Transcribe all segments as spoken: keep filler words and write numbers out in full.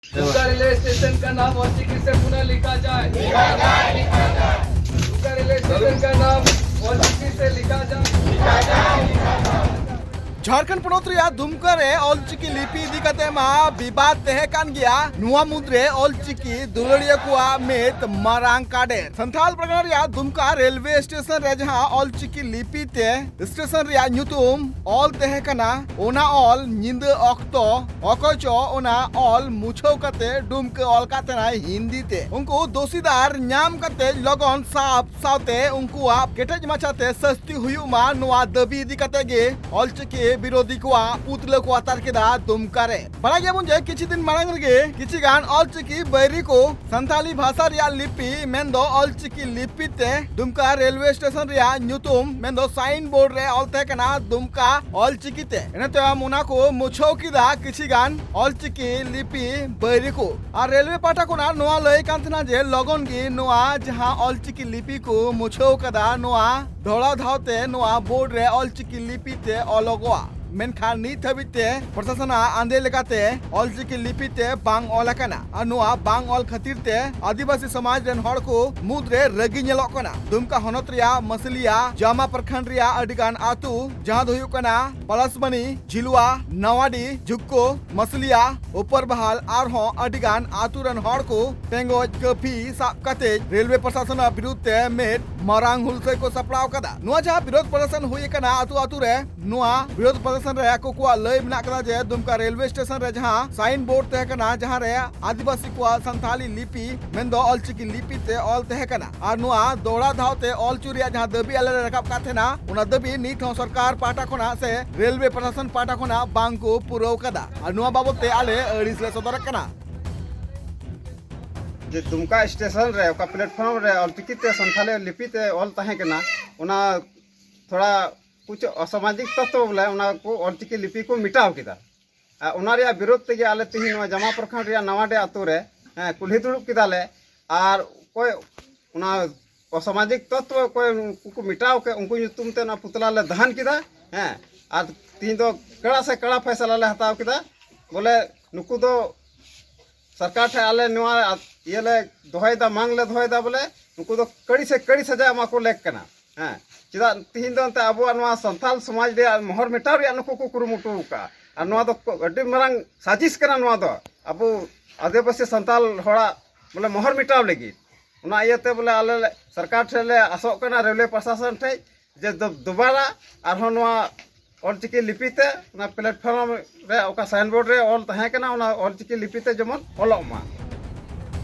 Dumka railway station का नाम ऑलचिकी से पुनः लिखा जाए। दुमका रेलवे स्टेशन का नाम ऑलचिकी से लिखा जाए। ᱡᱷᱟᱲᱠᱷᱚᱸᱰ ᱯᱚᱱᱚᱛ ᱨᱮᱭᱟᱜ ᱫᱩᱢᱠᱟ ᱨᱮ ᱚᱞᱪᱤᱠᱤ ᱞᱤᱯᱤ ᱤᱫᱤ ᱠᱟᱛᱮ ᱢᱟ ᱵᱤᱵᱟᱫ ᱛᱟᱦᱮᱸ ᱠᱟᱱ ᱜᱮᱭᱟ᱾ ᱱᱚᱣᱟ ᱢᱩᱫᱽᱨᱮ ᱚᱞᱪᱤᱠᱤ ᱫᱩᱞᱟᱹᱲᱤᱭᱟᱹ ᱠᱚᱣᱟᱜ ᱢᱤᱫ ᱢᱟᱨᱟᱝ ᱠᱟᱰᱮᱨ ᱥᱟᱱᱛᱷᱟᱞ ᱯᱟᱨᱜᱟᱱᱟ ᱨᱮᱭᱟᱜ ᱫᱩᱢᱠᱟ ᱨᱮᱞᱣᱮ ᱥᱴᱮᱥᱚᱱ ᱨᱮ ᱡᱟᱦᱟᱸ ᱚᱞᱪᱤᱠᱤ ᱞᱤᱯᱤ ᱛᱮ ᱥᱴᱮᱥᱚᱱ ᱨᱮᱭᱟᱜ ᱧᱩᱛᱩᱢ ᱚᱞ ᱛᱟᱦᱮᱸ ᱠᱟᱱᱟ, ᱚᱱᱟ ᱚᱞ ᱧᱤᱫᱟᱹ ᱚᱠᱛᱚ ᱚᱠᱚᱭ ᱪᱚ ᱚᱱᱟ ᱚᱞ ᱢᱩᱪᱷᱟᱹᱣ ᱠᱟᱛᱮ ᱰᱩᱢᱠᱟᱹ ᱚᱞ ᱠᱟᱜ ᱛᱟᱦᱮᱱᱟᱭ ᱦᱤᱱᱫᱤ ᱛᱮ᱾ ᱩᱱᱠᱩ ᱫᱳᱥᱤᱫᱟᱨ ᱧᱟᱢ ᱠᱟᱛᱮ ᱞᱚᱜᱚᱱ ᱥᱟᱵ ᱥᱟᱶᱛᱮ ᱩᱱᱠᱩᱣᱟᱜ ᱠᱮᱴᱮᱡ ᱢᱟᱪᱷᱟᱛᱮ ᱥᱟᱹᱥᱛᱤ ᱦᱩᱭᱩᱜ ᱢᱟ, ᱱᱚᱣᱟ ᱫᱟᱹᱵᱤ ᱤᱫᱤ ᱠᱟᱛᱮ ᱜᱮ ᱚᱞᱪᱤᱠᱤ ᱵᱤᱨᱳᱫᱷᱤ ᱠᱚᱣᱟᱜ ᱯᱩᱛᱞᱟᱹ ᱠᱚ ᱟᱛᱟᱨ ᱠᱮᱫᱟ ᱫᱩᱢᱠᱟ ᱨᱮ᱾ ᱵᱟᱲᱟᱭ ᱜᱮᱭᱟᱵᱚᱱ ᱡᱮ ᱠᱤᱪᱷᱩ ᱫᱤᱱ ᱢᱟᱲᱟᱝ ᱨᱮᱜᱮ ᱠᱤᱪᱷᱩ ᱜᱟᱱ ᱚᱞᱪᱤᱠᱤ ᱵᱟᱹᱭᱨᱤ ᱠᱚ ᱥᱟᱱᱛᱟᱞᱤ ᱵᱷᱟᱥᱟ ᱨᱮᱭᱟᱜ ᱞᱤᱯᱤ ᱢᱮᱱᱫᱚ ᱚᱞᱪᱤᱠᱤ ᱞᱤᱯᱤ ᱛᱮ ᱫᱩᱢᱠᱟ ᱨᱮᱞᱣᱮ ᱥᱴᱮᱥᱚᱱ ᱨᱮᱭᱟᱜ ᱧᱩᱛᱩᱢ ᱢᱮᱱᱫᱚ ᱥᱟᱭᱤᱱ ᱵᱳᱨᱰ ᱨᱮ ᱚᱞ ᱛᱟᱦᱮᱸ ᱠᱟᱱᱟ ᱫᱩᱢᱠᱟ ᱚᱞᱪᱤᱠᱤ ᱛᱮ᱾ ᱤᱱᱟᱹ ᱛᱟᱭᱚᱢ ᱚᱱᱟ ᱠᱚ ᱢᱩᱪᱷᱟᱹᱣ ᱠᱮᱫᱟ ᱠᱤᱪᱷᱩ ᱜᱟᱱ ᱚᱞᱪᱤᱠᱤ ᱞᱤᱯᱤ ᱵᱟᱹᱭᱨᱤ ᱠᱚ᱾ ᱟᱨ ᱨᱮᱞᱣᱮ ᱯᱟᱦᱴᱟ ᱠᱷᱚᱱᱟᱜ ᱱᱚᱣᱟ ᱞᱟᱹᱭ ᱠᱟᱱ ᱛᱟᱦᱮᱱᱟ ᱡᱮ ᱞᱚᱜᱚᱱ ᱜᱮ ᱱᱚᱣᱟ ᱡᱟᱦᱟᱸ ᱚᱞᱪᱤᱠᱤ ᱞᱤᱯᱤ ᱠᱚ ᱢᱩᱪᱷᱟᱹᱣ ᱠᱟᱫᱟ, ᱱᱚᱣᱟ ᱫᱚᱦᱲᱟ ᱫᱷᱟᱣ ᱛᱮ ᱱᱚᱣᱟ ᱵᱳᱨᱰ ᱨᱮ ᱚᱞᱪᱤᱠᱤ ᱞᱤᱯᱤ ᱛᱮ ᱚᱞᱚᱜᱚᱜᱼᱟ᱾ ᱢᱮᱱᱠᱷᱟᱱ ᱱᱤᱛ ᱦᱟᱹᱵᱤᱡ ᱛᱮ ᱯᱨᱚᱥᱟᱥᱚᱱᱟᱜ ᱟᱸᱫᱮ ᱞᱮᱠᱟᱛᱮ ᱚᱞᱪᱤᱠᱤ ᱞᱤᱯᱤ ᱛᱮ ᱵᱟᱝ ᱚᱞ ᱟᱠᱟᱱᱟ᱾ ᱟᱨ ᱱᱚᱣᱟ ᱵᱟᱝ ᱚᱞ ᱠᱷᱟᱹᱛᱤᱨ ᱛᱮ ᱟᱹᱫᱤᱵᱟᱹᱥᱤ ᱥᱚᱢᱟᱡᱽ ᱨᱮᱱ ᱦᱚᱲ ᱠᱚ ᱢᱩᱫᱽ ᱨᱮ ᱨᱟᱹᱜᱤ ᱧᱮᱞᱚᱜ ᱠᱟᱱᱟ᱾ ᱫᱩᱢᱠᱟ ᱦᱚᱱᱚᱛ ᱨᱮᱭᱟᱜ ᱢᱟᱹᱥᱤᱞᱤᱭᱟ ᱡᱟᱢᱟ ᱯᱨᱚᱠᱷᱚᱸᱰ ᱨᱮᱭᱟᱜ ᱟᱹᱰᱤ ᱜᱟᱱ ᱟᱹᱛᱩ, ᱡᱟᱦᱟᱸ ᱫᱚ ᱦᱩᱭᱩᱜ ᱠᱟᱱᱟ ᱯᱟᱞᱟᱥᱢᱟᱱᱤ, ᱡᱷᱤᱞᱩᱣᱟ, ᱱᱟᱣᱟᱰᱤ, ᱡᱩᱠᱠᱳ, ᱢᱟᱹᱥᱤᱞᱤᱭᱟ, ᱩᱯᱚᱨ ᱵᱟᱦᱟᱞ ᱟᱨᱦᱚᱸ ᱟᱹᱰᱤ ᱜᱟᱱ ᱟᱹᱛᱩ ᱨᱮᱱ ᱦᱚᱲ ᱠᱚ ᱴᱮᱸᱜᱚᱡ ᱠᱟᱹᱯᱤ ᱥᱟᱵ ᱠᱟᱛᱮ ᱨᱮᱞᱣᱮ ᱯᱨᱚᱥᱟᱥᱚᱱᱟᱜ ᱵᱤᱨᱩᱫᱷ ᱛᱮ ᱢᱤᱫ ᱢᱟᱨᱟᱝ ᱦᱩᱞᱥᱟᱹᱭ ᱠᱚ ᱥᱟᱯᱲᱟᱣ ᱠᱟᱫᱟ᱾ ᱱᱚᱣᱟ ᱡᱟᱦᱟᱸ ᱵᱤᱨᱳᱫᱷ ᱯᱨᱚᱫᱚᱨᱥᱚᱱ ᱦᱩᱭ ᱟᱠᱟᱱᱟ ᱟᱹᱛᱩ ᱟᱹᱛᱩ ᱨᱮ, ᱱᱚᱣᱟ ᱵᱤᱨᱳᱫᱷ ᱯᱨᱚᱫᱚᱨᱥᱚᱱ ᱨᱮ ᱟᱠᱚ ᱠᱚᱣᱟᱜ ᱞᱟᱹᱭ ᱢᱮᱱᱟᱜ ᱠᱟᱫᱟ ᱡᱮ ᱫᱩᱢᱠᱟ ᱨᱮᱞᱣᱮ ᱥᱴᱮᱥᱚᱱ ᱨᱮ ᱡᱟᱦᱟᱸ ᱥᱟᱭᱤᱱ ᱵᱳᱨᱰ ᱛᱟᱦᱮᱸ ᱠᱟᱱᱟ, ᱡᱟᱦᱟᱸ ᱨᱮ ᱟᱹᱫᱤᱵᱟᱹᱥᱤ ᱠᱚᱣᱟᱜ ᱥᱟᱱᱛᱷᱟᱞᱤ ᱞᱤᱯᱤ ᱢᱮᱱᱫᱚ ᱚᱞᱪᱤᱠᱤ ᱞᱤᱯᱤ ᱛᱮ ᱚᱞ ᱛᱟᱦᱮᱸ ᱠᱟᱱᱟ, ᱟᱨ ᱱᱚᱣᱟ ᱫᱚᱦᱲᱟ ᱫᱷᱟᱣ ᱛᱮ ᱚᱞ ᱦᱚᱪᱚ ᱨᱮᱭᱟᱜ ᱡᱟᱦᱟᱸ ᱫᱟᱹᱵᱤ ᱟᱞᱮ ᱞᱮ ᱨᱟᱠᱟᱵ ᱠᱟᱫ ᱛᱟᱦᱮᱱᱟ, ᱚᱱᱟ ᱫᱟᱹᱵᱤ ᱱᱤᱛ ᱦᱚᱸ ᱥᱚᱨᱠᱟᱨ ᱯᱟᱦᱴᱟ ᱠᱷᱚᱱᱟᱜ ᱥᱮ ᱨᱮᱞᱣᱮ ᱯᱨᱚᱥᱟᱥᱚᱱ ᱯᱟᱦᱴᱟ ᱠᱷᱚᱱᱟᱜ ᱵᱟᱝ ᱠᱚ ᱯᱩᱨᱟᱹᱣ ᱠᱟᱫᱟ᱾ ᱟᱨ ᱱᱚᱣᱟ ᱵᱟᱵᱚᱛ ᱛᱮ ᱟᱞᱮ ᱟᱹᱲᱤᱥ ᱞᱮ ᱥᱚᱫᱚᱨᱮᱫ ᱠᱟᱱᱟ᱾ ᱡᱮ ᱫᱩᱢᱠᱟ ᱥᱴᱮᱥᱚᱱ ᱨᱮ ᱚᱠᱟ ᱯᱞᱮᱴᱯᱷᱚᱨᱢ ᱨᱮ ᱚᱞᱪᱤᱠᱤ ᱛᱮ ᱥᱟᱱᱛᱷᱟᱞᱤ ᱞᱤᱯᱤ ᱛᱮ ᱚᱞ ᱛᱟᱦᱮᱸ ᱠᱟᱱᱟ, ᱚᱱᱟ ᱛᱷᱚᱲᱟ ᱠᱩᱪ ᱚᱥᱟᱢᱟᱡᱤᱠ ᱛᱚᱛᱛᱚ ᱵᱚᱞᱮ ᱚᱱᱟ ᱠᱚ ᱚᱞᱪᱤᱠᱤ ᱞᱤᱯᱤ ᱠᱚ ᱢᱮᱴᱟᱣ ᱠᱮᱫᱟ᱾ ᱟᱨ ᱚᱱᱟ ᱨᱮᱭᱟᱜ ᱵᱤᱨᱳᱫᱷ ᱛᱮᱜᱮ ᱟᱞᱮ ᱛᱮᱦᱮᱧ ᱱᱚᱣᱟ ᱡᱟᱢᱟ ᱯᱨᱚᱠᱷᱚᱸᱰ ᱨᱮᱭᱟᱜ ᱱᱟᱣᱟᱰᱤ ᱟᱛᱳ ᱨᱮ, ᱦᱮᱸ, ᱠᱩᱞᱦᱤ ᱫᱩᱲᱩᱵ ᱠᱮᱫᱟᱞᱮ᱾ ᱟᱨ ᱚᱠᱚᱭ ᱚᱱᱟ ᱚᱥᱟᱢᱟᱡᱤᱠ ᱛᱚᱛᱛᱚ ᱚᱠᱚᱭ ᱩᱱᱠᱩ ᱠᱚ ᱢᱮᱴᱟᱣ ᱠᱮᱫ, ᱩᱱᱠᱩ ᱧᱩᱛᱩᱢ ᱛᱮ ᱚᱱᱟ ᱯᱩᱛᱞᱟ ᱞᱮ ᱫᱟᱦᱟᱱ ᱠᱮᱫᱟ᱾ ᱦᱮᱸ, ᱟᱨ ᱛᱮᱦᱮᱧ ᱫᱚ ᱠᱟᱲᱟ ᱥᱮ ᱠᱟᱲᱟ ᱯᱷᱟᱭᱥᱟᱞᱟ ᱞᱮ ᱦᱟᱛᱟᱣ ᱠᱮᱫᱟ, ᱵᱚᱞᱮ ᱱᱩᱠᱩ ᱫᱚ ᱥᱚᱨᱠᱟᱨ ᱴᱷᱮᱱ ᱟᱞᱮ ᱱᱚᱣᱟ ᱤᱭᱟᱹ ᱞᱮ ᱫᱚᱦᱚᱭᱮᱫᱟ, ᱢᱟᱝ ᱞᱮ ᱫᱚᱦᱚᱭᱮᱫᱟ ᱵᱚᱞᱮ ᱱᱩᱠᱩ ᱫᱚ ᱠᱟᱹᱲᱤ ᱥᱮ ᱠᱟᱹᱲᱤ ᱥᱟᱡᱟ ᱮᱢᱟ ᱠᱚ ᱞᱮᱠ ᱠᱟᱱᱟ᱾ ᱦᱮᱸ, ᱪᱮᱫᱟᱜ ᱛᱤᱦᱤᱧ ᱫᱚ ᱮᱱᱛᱮ ᱟᱵᱚᱣᱟᱜ ᱱᱚᱣᱟ ᱥᱟᱱᱛᱟᱞ ᱥᱚᱢᱟᱡᱽ ᱨᱮᱭᱟᱜ ᱢᱚᱦᱚᱨ ᱢᱮᱴᱟᱣ ᱨᱮᱭᱟᱜ ᱱᱩᱠᱩ ᱠᱚ ᱠᱩᱨᱩᱢᱩᱴᱩ ᱟᱠᱟᱫᱼᱟ᱾ ᱟᱨ ᱱᱚᱣᱟ ᱫᱚ ᱠᱚ- ᱟᱹᱰᱤ ᱢᱟᱨᱟᱝ ᱥᱟᱡᱤᱥ ᱠᱟᱱᱟ ᱱᱚᱣᱟ ᱫᱚ, ᱟᱵᱚ ᱟᱹᱫᱤᱵᱟᱹᱥᱤ ᱥᱟᱱᱛᱟᱞ ᱦᱚᱲᱟᱜ ᱵᱚᱞᱮ ᱢᱚᱦᱚᱨ ᱢᱮᱴᱟᱣ ᱞᱟᱹᱜᱤᱫ᱾ ᱚᱱᱟ ᱤᱭᱟᱹᱛᱮ ᱵᱚᱞᱮ ᱟᱞᱮ ᱞᱮ ᱥᱚᱨᱠᱟᱨ ᱴᱷᱮᱱ ᱞᱮ ᱟᱥᱚᱜ ᱠᱟᱱᱟ, ᱨᱮᱞᱣᱮ ᱯᱨᱚᱥᱟᱥᱚᱱ ᱴᱷᱮᱱ, ᱡᱮ ᱫᱚ- ᱫᱚᱵᱟᱨᱟ ᱟᱨᱦᱚᱸ ᱱᱚᱣᱟ ᱚᱞᱪᱤᱠᱤ ᱞᱤᱯᱤ ᱛᱮ ᱚᱱᱟ ᱯᱞᱟᱴᱯᱷᱚᱨᱢ ᱨᱮ ᱚᱠᱟ ᱥᱟᱭᱤᱱᱵᱳᱨᱰ ᱨᱮ ᱚᱞ ᱛᱟᱦᱮᱸ ᱠᱟᱱᱟ, ᱚᱱᱟ ᱚᱞᱪᱤᱠᱤ ᱞᱤᱯᱤ ᱛᱮ ᱡᱮᱢᱚᱱ ᱚᱞᱚᱜ ᱢᱟ᱾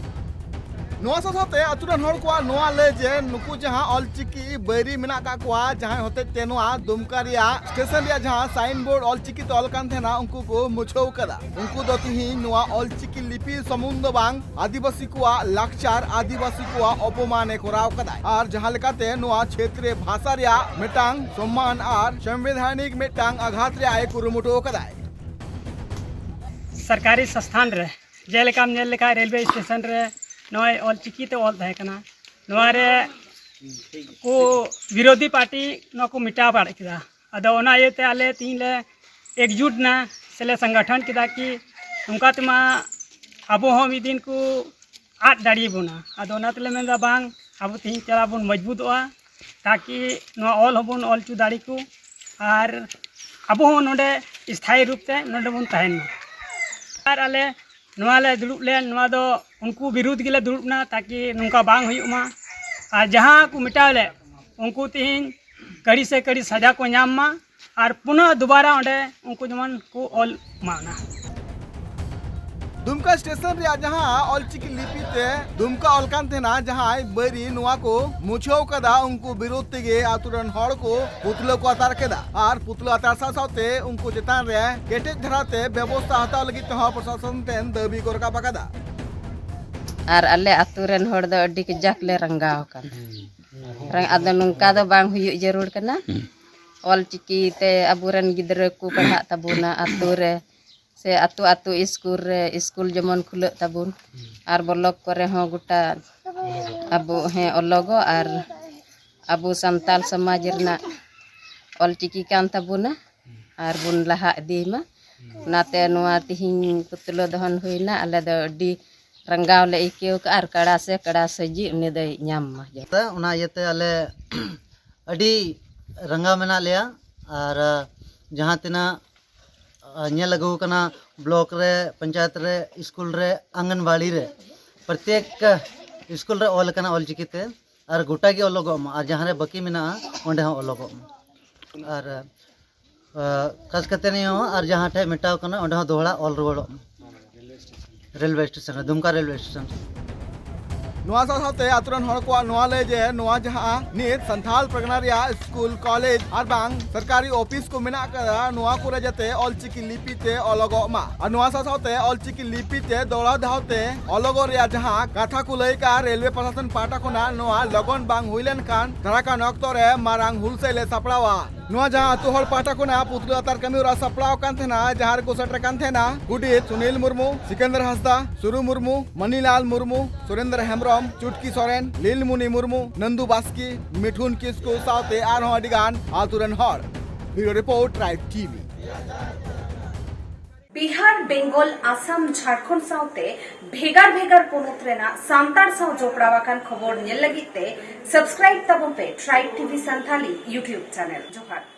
ᱱᱚᱣᱟ ᱥᱟᱶ ᱥᱟᱶᱛᱮ ᱟᱛᱳ ᱨᱮᱱ ᱦᱚᱲ ᱠᱚᱣᱟᱜ ᱱᱚᱣᱟ ᱞᱟᱹᱭ ᱡᱮ ᱱᱩᱠᱩ ᱡᱟᱦᱟᱸ ᱚᱞᱪᱤᱠᱤ ᱵᱟᱹᱭᱨᱤ ᱢᱮᱱᱟᱜ ᱟᱠᱟᱫ ᱠᱚᱣᱟ, ᱡᱟᱦᱟᱸᱭ ᱦᱚᱛᱮᱡ ᱛᱮ ᱱᱚᱣᱟ ᱫᱩᱢᱠᱟ ᱨᱮᱭᱟᱜ ᱥᱴᱮᱥᱚᱱ ᱨᱮᱭᱟᱜ ᱡᱟᱦᱟᱸ ᱥᱟᱭᱤᱱᱵᱳᱨᱰ ᱚᱞᱪᱤᱠᱤ ᱛᱮ ᱚᱞ ᱠᱟᱱ ᱛᱟᱦᱮᱱᱟ, ᱩᱱᱠᱩ ᱠᱚ ᱢᱩᱪᱷᱟᱹᱣ ᱠᱟᱫᱟ᱾ ᱩᱱᱠᱩ ᱫᱚ ᱛᱤᱦᱤᱧ ᱱᱚᱣᱟ ᱚᱞᱪᱤᱠᱤ ᱞᱤᱯᱤ ᱥᱩᱢᱩᱝ ᱫᱚ ᱵᱟᱝ, ᱟᱹᱫᱤᱵᱟᱹᱥᱤ ᱠᱚᱣᱟᱜ ᱞᱟᱠᱪᱟᱨ, ᱟᱹᱫᱤᱵᱟᱹᱥᱤ ᱠᱚᱣᱟᱜ ᱚᱯᱚᱢᱟᱱ ᱮ ᱠᱚᱨᱟᱣ ᱠᱟᱫᱟᱭ᱾ ᱟᱨ ᱡᱟᱦᱟᱸ ᱞᱮᱠᱟᱛᱮ ᱱᱚᱣᱟ ᱪᱷᱮᱛᱨᱮ ᱵᱷᱟᱥᱟ ᱨᱮᱭᱟᱜ ᱢᱤᱫᱴᱟᱝ ᱥᱚᱢᱢᱟᱱ ᱟᱨ ᱥᱟᱝᱵᱤᱫᱷᱟᱱᱤᱠ ᱢᱤᱫᱴᱟᱝ ᱟᱜᱷᱟᱛ ᱨᱮᱭᱟᱜ ᱮ ᱠᱩᱨᱩᱢᱩᱴᱩ ᱟᱠᱟᱫᱟᱭ᱾ ᱥᱚᱨᱠᱟᱨᱤ ᱥᱚᱝᱥᱛᱷᱟᱱ ᱨᱮ ᱡᱮᱞᱮᱠᱟᱢ ᱧᱮᱞ ᱞᱮᱠᱷᱟᱱ ᱨᱮᱞᱣᱮ ᱥᱴᱮᱥᱚᱱ ᱨᱮ ᱱᱚᱜᱼᱚᱭ ᱚᱞᱪᱤᱠᱤ ᱛᱮ ᱚᱞ ᱛᱟᱦᱮᱸ ᱠᱟᱱᱟ, ᱱᱚᱣᱟ ᱨᱮ ᱠᱚ ᱵᱤᱨᱳᱫᱷᱤ ᱯᱟᱨᱴᱤ ᱱᱚᱣᱟ ᱠᱚ ᱢᱮᱴᱟᱣ ᱵᱟᱲᱟ ᱠᱮᱫᱟ᱾ ᱟᱫᱚ ᱚᱱᱟ ᱤᱭᱟᱹᱛᱮ ᱟᱞᱮ ᱛᱮᱦᱤᱧ ᱞᱮ ᱮᱠᱡᱩᱴ ᱮᱱᱟ, ᱥᱮᱞᱮ ᱥᱚᱝᱜᱚᱴᱷᱚᱱ ᱠᱮᱫᱟ ᱠᱤ ᱱᱚᱝᱠᱟ ᱛᱮᱢᱟ ᱟᱵᱚ ᱦᱚᱸ ᱢᱤᱫ ᱫᱤᱱ ᱠᱚ ᱟᱫ ᱫᱟᱲᱮᱭᱟᱵᱚᱱᱟ᱾ ᱟᱫᱚ ᱚᱱᱟ ᱛᱮᱞᱮ ᱢᱮᱱᱫᱟ, ᱵᱟᱝ, ᱟᱵᱚ ᱛᱮᱦᱤᱧ ᱪᱟᱞᱟᱣ ᱵᱚᱱ ᱢᱚᱡᱽᱵᱩᱛᱚᱜᱼᱟ, ᱛᱟᱠᱤ ᱱᱚᱣᱟ ᱚᱞ ᱦᱚᱸᱵᱚᱱ ᱚᱞ ᱦᱚᱪᱚ ᱫᱟᱲᱮ ᱠᱚ, ᱟᱨ ᱟᱵᱚ ᱦᱚᱸ ᱱᱚᱰᱮ ᱥᱛᱷᱟᱭᱤ ᱨᱩᱯ ᱛᱮ ᱱᱚᱰᱮ ᱵᱚᱱ ᱛᱟᱦᱮᱱ ᱢᱟ᱾ ᱟᱨ ᱟᱞᱮ ᱱᱚᱣᱟ ᱞᱮ ᱫᱩᱲᱩᱵ ᱞᱮᱱ, ᱱᱚᱣᱟ ᱫᱚ ᱩᱱᱠᱩ ᱵᱤᱨᱩᱫᱷ ᱜᱮᱞᱮ ᱫᱩᱲᱩᱵ ᱮᱱᱟ, ᱛᱟᱠᱤ ᱱᱚᱝᱠᱟ ᱵᱟᱝ ᱦᱩᱭᱩᱜ ᱢᱟ᱾ ᱟᱨ ᱡᱟᱦᱟᱸ ᱠᱚ ᱢᱮᱴᱟᱣ ᱞᱮᱫ, ᱩᱱᱠᱩ ᱛᱮᱦᱮᱧ ᱠᱟᱹᱲᱤ ᱥᱮ ᱠᱟᱹᱲᱤ ᱥᱟᱡᱟ ᱠᱚ ᱧᱟᱢ ᱢᱟ, ᱟᱨ ᱯᱩᱱᱟᱹ ᱫᱩᱵᱟᱨᱟ ᱚᱸᱰᱮ ᱩᱱᱠᱩ ᱡᱮᱢᱚᱱ ᱠᱚ ᱚᱞ ᱢᱟ ᱚᱱᱟ᱾ ᱫᱩᱢᱠᱟ ᱥᱴᱮᱥᱚᱱ ᱨᱮᱭᱟᱜ ᱡᱟᱦᱟᱸ ᱚᱞᱪᱤᱠᱤ ᱞᱤᱯᱤ ᱛᱮ ᱫᱩᱢᱠᱟ ᱚᱞ ᱠᱟᱱ ᱛᱟᱦᱮᱱᱟ, ᱡᱟᱦᱟᱸᱭ ᱵᱟᱹᱭᱨᱤ ᱱᱚᱣᱟ ᱠᱚ ᱢᱩᱪᱷᱟᱹᱣ ᱠᱟᱫᱟ, ᱩᱱᱠᱩ ᱵᱤᱨᱩᱫᱷ ᱛᱮᱜᱮ ᱟᱛᱳ ᱨᱮᱱ ᱦᱚᱲ ᱠᱚ ᱯᱩᱛᱞᱟᱹ ᱠᱚ ᱟᱛᱟᱨ ᱠᱮᱫᱟ᱾ ᱟᱨ ᱯᱩᱛᱞᱟᱹ ᱟᱛᱟᱨ ᱥᱟᱶ ᱥᱟᱶᱛᱮ ᱩᱱᱠᱩ ᱪᱮᱛᱟᱱ ᱨᱮ ᱠᱮᱴᱮᱡ ᱫᱷᱟᱨᱟᱛᱮ ᱵᱮᱵᱚᱥᱛᱷᱟ ᱦᱟᱛᱟᱣ ᱞᱟᱹᱜᱤᱫ ᱛᱮᱦᱚᱸ ᱯᱨᱚᱥᱟᱥᱚᱱ ᱴᱷᱮᱱ ᱫᱟᱹᱵᱤ ᱠᱚ ᱨᱟᱠᱟᱵ ᱟᱠᱟᱫᱟ᱾ ᱟᱨ ᱟᱞᱮ ᱟᱛᱳ ᱨᱮᱱ ᱦᱚᱲ ᱫᱚ ᱟᱹᱰᱤ ᱠᱟᱡᱟᱠ ᱞᱮ ᱨᱟᱸᱜᱟᱣ ᱟᱠᱟᱱᱟ᱾ ᱨᱟᱝ- ᱟᱫᱚ ᱱᱚᱝᱠᱟ ᱫᱚ ᱵᱟᱝ ᱦᱩᱭᱩᱜ ᱡᱟᱹᱨᱩᱲ ᱠᱟᱱᱟ᱾ ᱚᱞ ᱪᱤᱠᱤ ᱛᱮ ᱟᱵᱚᱨᱮᱱ ᱜᱤᱫᱽᱨᱟᱹ ᱠᱚ ᱯᱟᱲᱦᱟᱜ ᱛᱟᱵᱚᱱᱟ ᱟᱛᱳ ᱨᱮ, ᱥᱮ ᱟᱛᱳ ᱟᱛᱳ ᱥᱠᱩᱞ ᱨᱮ, ᱥᱠᱩᱞ ᱡᱮᱢᱚᱱ ᱠᱷᱩᱞᱟᱹᱜ ᱛᱟᱵᱚᱱ, ᱟᱨ ᱵᱞᱚᱠ ᱠᱚᱨᱮ ᱦᱚᱸ ᱜᱚᱴᱟ ᱟᱵᱚ, ᱦᱮᱸ, ᱚᱞᱚᱜᱚᱜ ᱟᱨ ᱟᱵᱚ ᱥᱟᱱᱛᱟᱞ ᱥᱚᱢᱟᱡᱽ ᱨᱮᱱᱟᱜ ᱚᱞ ᱪᱤᱠᱤ ᱠᱟᱱ ᱛᱟᱵᱚᱱᱟ, ᱟᱨ ᱵᱚᱱ ᱞᱟᱦᱟ ᱤᱫᱤᱭ ᱢᱟ᱾ ᱚᱱᱟᱛᱮ ᱱᱚᱣᱟ ᱛᱤᱦᱤᱧ ᱯᱩᱛᱞᱟᱹ ᱫᱚᱦᱚᱱ ᱦᱩᱭᱱᱟ᱾ ᱟᱞᱮ ᱫᱚ ᱟᱹᱰᱤ ᱨᱟᱸᱜᱟᱣ ᱞᱮ ᱟᱹᱭᱠᱟᱹᱣ ᱠᱟᱜᱼᱟ, ᱟᱨ ᱠᱟᱲᱟ ᱥᱮ ᱠᱟᱲᱟ ᱥᱟᱹᱡᱤ ᱩᱱᱤ ᱫᱚᱭ ᱧᱟᱢ ᱢᱟ ᱡᱚᱛᱚ᱾ ᱛᱮ ᱚᱱᱟ ᱤᱭᱟᱹᱛᱮ ᱟᱞᱮ ᱟᱹᱰᱤ ᱨᱟᱸᱜᱟᱣ ᱢᱮᱱᱟᱜ ᱞᱮᱭᱟ᱾ ᱟᱨ ᱡᱟᱦᱟᱸ ᱛᱤᱱᱟᱹᱜ ᱧᱮᱞ ᱟᱹᱜᱩ ᱠᱟᱱᱟ, ᱵᱞᱚᱠ ᱨᱮ, ᱯᱚᱧᱪᱟᱭᱮᱛ ᱨᱮ, ᱥᱠᱩᱞ ᱨᱮ, ᱟᱝᱜᱟᱱᱵᱟᱲᱤ ᱨᱮ, ᱯᱨᱚᱛᱮᱠ ᱥᱠᱩᱞ ᱨᱮ ᱚᱞ ᱟᱠᱟᱱᱟ ᱚᱞᱪᱤᱠᱤ ᱛᱮ᱾ ᱟᱨ ᱜᱚᱴᱟ ᱜᱮ ᱚᱞᱚᱜᱚᱜ ᱢᱟ, ᱟᱨ ᱡᱟᱦᱟᱸ ᱨᱮ ᱵᱟᱹᱠᱤ ᱢᱮᱱᱟᱜᱼᱟ ᱚᱸᱰᱮ ᱦᱚᱸ ᱚᱞᱚᱜᱚᱜ ᱢᱟ᱾ ᱟᱨ ᱠᱷᱟᱥ ᱠᱟᱛᱮ ᱱᱤᱭᱟᱹ ᱦᱚᱸ, ᱟᱨ ᱡᱟᱦᱟᱸ ᱴᱷᱮᱡ ᱢᱮᱴᱟᱣ ᱠᱟᱱᱟ ᱚᱸᱰᱮ ᱦᱚᱸ ᱫᱚᱦᱲᱟ ᱚᱞ ᱨᱩᱣᱟᱹᱲᱚᱜ ᱢᱟ᱾ ᱨᱮᱞᱣᱮ ᱥᱴᱮᱥᱚᱱ ᱨᱮ, ᱫᱩᱢᱠᱟ ᱨᱮᱞᱣᱮ ᱥᱴᱮᱥᱚᱱ ᱨᱮ᱾ ᱱᱚᱣᱟ ᱥᱟᱶ ᱥᱟᱶᱛᱮ ᱟᱛᱳ ᱨᱮᱱ ᱦᱚᱲ ᱠᱚᱣᱟᱜ ᱱᱚᱣᱟ ᱞᱟᱹᱭ ᱡᱮ, ᱱᱚᱣᱟ ᱡᱟᱦᱟᱸ ᱱᱤᱛ ᱥᱟᱱᱛᱷᱟᱞ ᱯᱟᱨᱜᱟᱱᱟ ᱨᱮᱭᱟᱜ ᱥᱠᱩᱞ, ᱠᱚᱞᱮᱡᱽ ᱟᱨ ᱵᱟᱝ ᱥᱚᱨᱠᱟᱨᱤ ᱚᱯᱷᱤᱥ ᱠᱚ ᱢᱮᱱᱟᱜ ᱟᱠᱟᱫᱟ, ᱱᱚᱣᱟ ᱠᱚᱨᱮ ᱡᱟᱛᱮ ᱚᱞᱪᱤᱠᱤ ᱞᱤᱯᱤ ᱛᱮ ᱚᱞᱚᱜᱚᱜ ᱢᱟ᱾ ᱟᱨ ᱱᱚᱣᱟ ᱥᱟᱶ ᱥᱟᱶᱛᱮ ᱚᱞᱪᱤᱠᱤ ᱞᱤᱯᱤ ᱛᱮ ᱫᱚᱦᱲᱟ ᱫᱷᱟᱣ ᱛᱮ ᱚᱞᱚᱜᱚᱜ ᱨᱮᱭᱟᱜ ᱡᱟᱦᱟᱸ ᱠᱟᱛᱷᱟ ᱠᱚ ᱞᱟᱹᱭ ᱠᱟᱜᱼᱟ, ᱨᱮᱞᱣᱮ ᱯᱨᱚᱥᱟᱥᱚᱱ ᱯᱟᱦᱴᱟ ᱠᱷᱚᱱᱟᱜ ᱱᱚᱣᱟ ᱞᱚᱜᱚᱱ ᱵᱟᱝ ᱦᱩᱭ ᱞᱮᱱᱠᱷᱟᱱ ᱫᱟᱨᱟᱭ ᱠᱟᱱ ᱚᱠᱛᱚ ᱨᱮ ᱢᱟᱨᱟᱝ ᱦᱩᱞᱥᱟᱹᱭ ᱞᱮ ᱥᱟᱯᱲᱟᱣᱟ᱾ ᱱᱚᱣᱟ ᱡᱟᱦᱟᱸ ᱟᱹᱛᱩ ᱦᱚᱲ ᱯᱟᱦᱴᱟ ᱠᱷᱚᱱᱟᱜ ᱯᱩᱛᱞᱟᱹ ᱟᱛᱟᱨ ᱠᱟᱹᱢᱤ ᱦᱚᱨᱟ ᱥᱟᱯᱲᱟᱣ ᱟᱠᱟᱱ ᱛᱟᱦᱮᱱᱟ, ᱡᱟᱦᱟᱸ ᱨᱮᱠᱚ ᱥᱮᱴᱮᱨ ᱠᱟᱱ ᱛᱟᱦᱮᱱᱟ ᱜᱩᱰᱤᱛ ᱥᱩᱱᱤᱞ ᱢᱩᱨᱢᱩ, ᱥᱤᱠᱟᱱᱫᱟᱨ ᱦᱟᱸᱥᱫᱟ, ᱥᱩᱨᱩ ᱢᱩᱨᱢᱩ, ᱢᱟᱱᱤᱞᱟᱞ ᱢᱩᱨᱢᱩ, ᱥᱩᱨᱮᱱᱫᱨᱚ ᱦᱮᱢᱵᱨᱚᱢ, ᱪᱩᱴᱠᱤ ᱥᱚᱨᱮᱱ, ᱞᱤᱞᱢᱩᱱᱤ ᱢᱩᱨᱢᱩ, ᱱᱟᱱᱫᱩ ᱵᱟᱥᱠᱮ, ᱢᱤᱴᱷᱩᱱ ᱠᱤᱥᱠᱩ ᱥᱟᱶᱛᱮ ᱟᱨᱦᱚᱸ ᱟᱹᱰᱤ ᱜᱟᱱ ᱟᱹᱛᱩ ᱨᱮᱱ ᱦᱚᱲ᱾ Bureau Report, Tribe TV. Bihar, Bengal, Assam, Jharkhand ᱥᱟᱶᱛᱮ ᱵᱷᱮᱜᱟᱨ ᱵᱷᱮᱜᱟᱨ ᱯᱚᱱᱚᱛ ᱨᱮᱱᱟᱜ ᱥᱟᱱᱛᱟᱲ ᱥᱟᱶ ᱡᱚᱯᱲᱟᱣ ᱟᱠᱟᱱ ᱠᱷᱚᱵᱚᱨ ᱧᱮᱞ ᱞᱟᱹᱜᱤᱫ ᱛᱮ subscribe ᱛᱟᱵᱚᱱ ᱯᱮ Tribe TV Santhali YouTube channel. ᱡᱚᱦᱟᱨ᱾